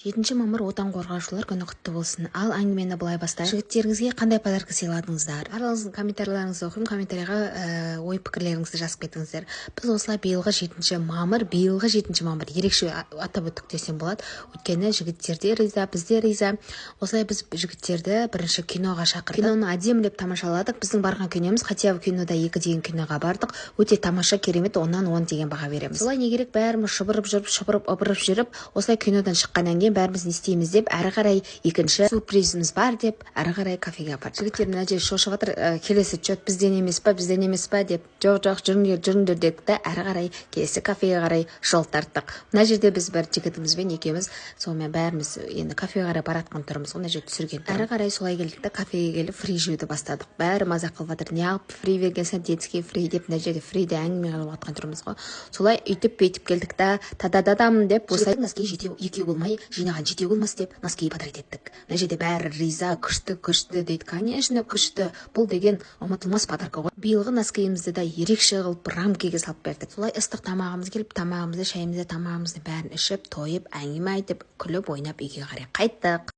7 мамыр, Отан қорғаушылар күні құтты болсын! Ал әңгімені былай бастайық: жігіттеріңізге қандай подарка сыйладыңыздар? Барлығыңыздың комментарийлеріңізді оқимын, комментарийға ой пікірлеріңізді жазып кетіңіздер. Біз осылай биылғы 7 мамыр, биылғы 7 мамыр ерекше атап өттік десем болады, өйткені жігіттер де риза, біз де риза. Осылай біз жігіттерді бірінші киноға шақырдық. Киноны әдемілеп тамашаладық. Біздің барған киномыз «Хотя бы кинода екі» деген киноға бардық. Өте тамаша, керемет, 10-нан 10 деген баға береміз. Солай, не керек, бәріміз шұбырып жүріп, шұбырып ыбырып жүріп, осылай кинодан шыққаннан кейін бәріміз не істейміз деп, әрі қарай екінші сюрпризіміз бар деп, әрі қарай кафеге апардық. Жігіттер мына жерде шошып жатыр: «Келесі отчет бізден емес па, бізден емес па?» – деп. «Жоқ, жоқ, жүріңдер, жүріңдер», – дедік та, әрі қарай келесі кафеге қарай жол тарттық. Мына жерде біз бір жігітімізбен екеуміз, сонымен бәріміз енді кафеге қарай баратқан тұрмыз ғой, мына жерде түсірген. Әрі қарай солай келдік та, кафеге келіп, фри жеуді бастадық. Бәрі мазақ қылып жатыр: «Неғып фри бергенсің, детский фри?» – деп. Мына жерде фриде әңгіме қылып жатқан тұрмыз ғой. Солай үйтіп бүйтіп келдік та, та да дадам деп, осылай носки жетеу, екеу болмай, жинаған жетеу болмас деп, носки подарить еттік. Мына жерде бәрі риза: «Күшті, күшті», – дейді. Конечно, күшті, бұл деген ұмытылмас подарка ғой. Биылғы носкиімізді да ерекше қылып рамкаға салып бердік. Солай ыстық тамағымыз келіп, тамағымызды, шайымызды, тамағымызды, бәрін ішіп, тойып, әңгіме айтып, күліп ойнап, үйге қарай қайттық.